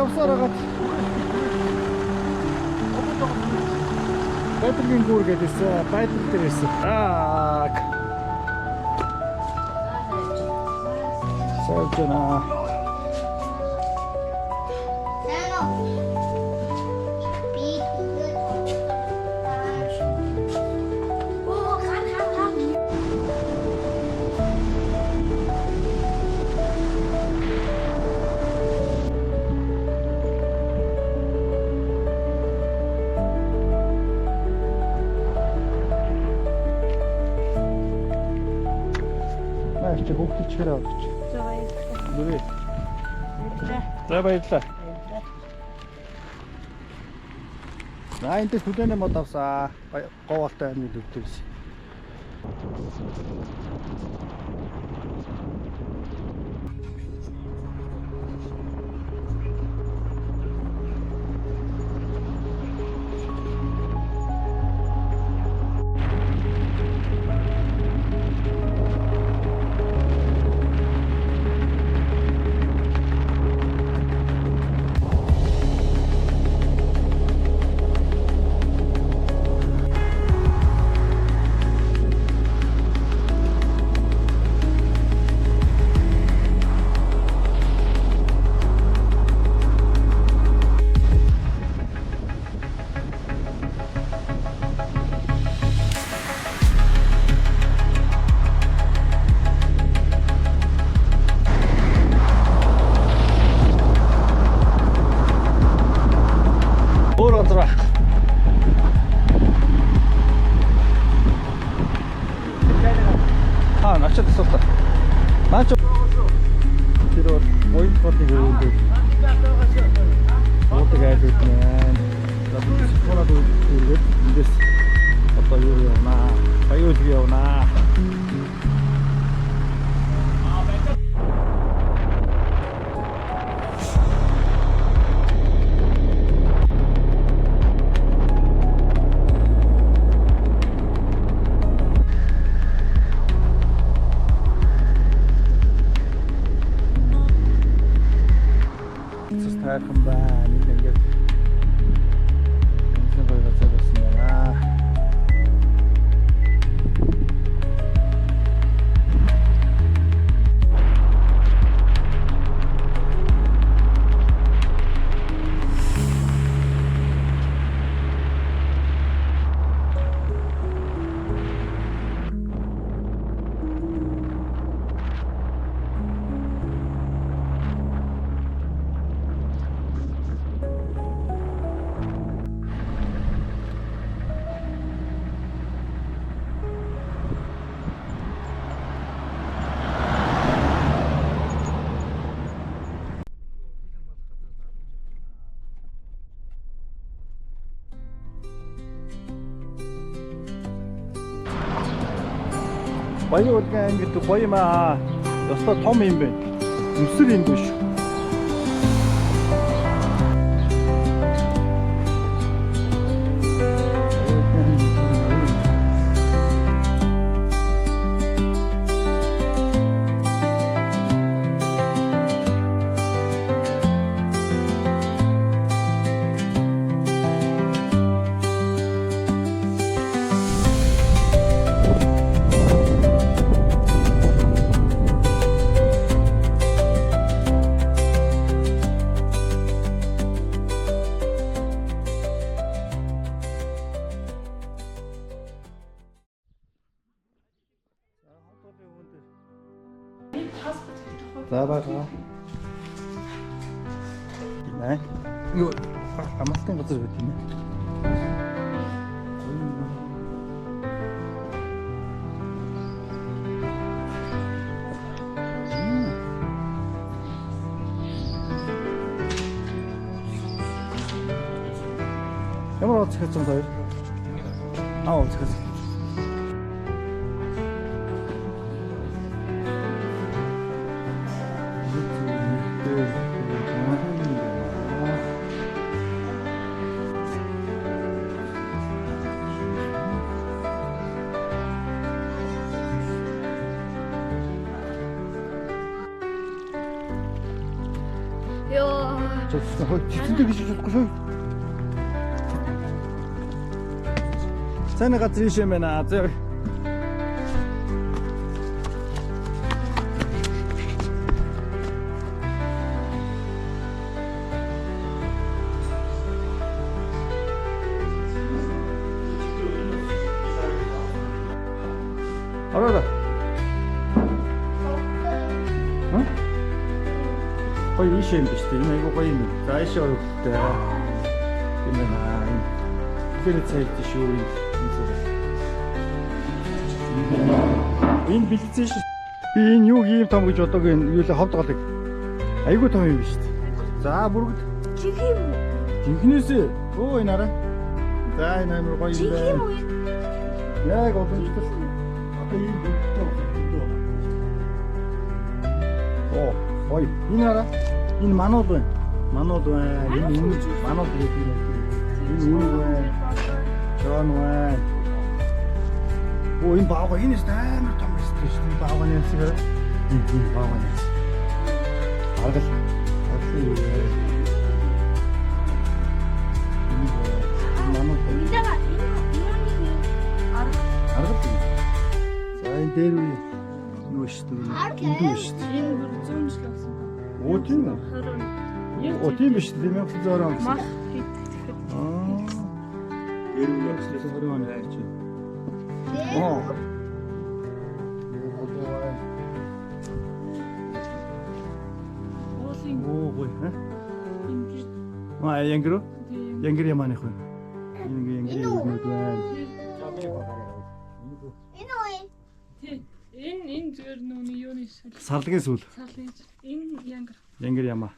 Явсаар хагаад Байтаргийн гүр гэдээсэн. Байтар дээр байсан. Так. Сажна. Нааш чи хүүхдүүд чихээр аваад очив. За баярлалаа. Нүрээ. За баярлалаа. За энэ дээр хүлээний мод авсаа. Говьолтой аймгийн төвдөөс. Өөр газар байх. Аа, очиод асуулаа. Наа чи тэр бол буян хотын өрөөнд уудаг айлууд байна. За бид Сиконад үргээд эндээс одоо юу явнаа? Баян үлэг явнаа. Цэс тайрхан байна. Энд ингээд бензин гоё газар байсан байна. Баян үлгэн аймаг гэдэг гоё юм аа. Ёстой том юм байна. Нүсэр юм биш. За бага. Нэ. Юу амлалтын газар байт юм ээ. Ямар уц хэвчэн хоёр? Аа уц хэвчэн. Йоо. Очоод хой цэцэн дээр хийж чадахгүй шүү. Цайны газар ийш юм байна. За. Ороо. Хм? Гоё ийш юм биш үү? Энэ айгуу гоё юм. За ийш орохтой. Тийм байна. Энэ тэр цайд шүү энэ энэ зураг. Энэ бэлдсэн шүү. Би энэ юу ийм том гэж бодог энэ юу л ховд голыг. Айгуу том юм биш үү? За бүргэд. Жинхэнэ юм уу? Жинхнээсээ. Өө энэ хараа. За энэ амар гоё юм Жинхэнэ юм байна. уу? Яг уламжлал. Одоо ийм бүрдтэй байна. Оо, гоё. Энэ хараа. Энэ манууд байна. Манууд байна. Энэ үнэг манууд гэдэг юм. Энэ үнэг байна. Жон байна. Оо, энэ баага энэ ч амар том шүү дээ. Энэ баагааны ясаг хараа. Энэ баагааны ясаг. Аргал. Аргалын юу вэ? Энэ байна. Энэ манууд байна. Эндээ энэ юуны арга Аргал юм. За энэ дээр үе юу шүү дээ. Энд шүү дээ. Энэ бүр 100 жил болсон. Оо тийм үү? 20 он. Яг Оо тийм биш үү? 1920 он гэсэн. Мах хийдэг тэгэхэд. Аа. Дээр үе 1920 оны хайрч. Оо. Уулын Оо гоё хэ. ингээд Аа янгэр үү? тийм. Янгэр ямааных вэ? Энэ ингээ янгэр юм байна. Энэ үү? Тий. Энэ зүгээр нүуний юуны шал. Сарлагын сүл. Салын. Энэ янгар. Янгэр ямаа.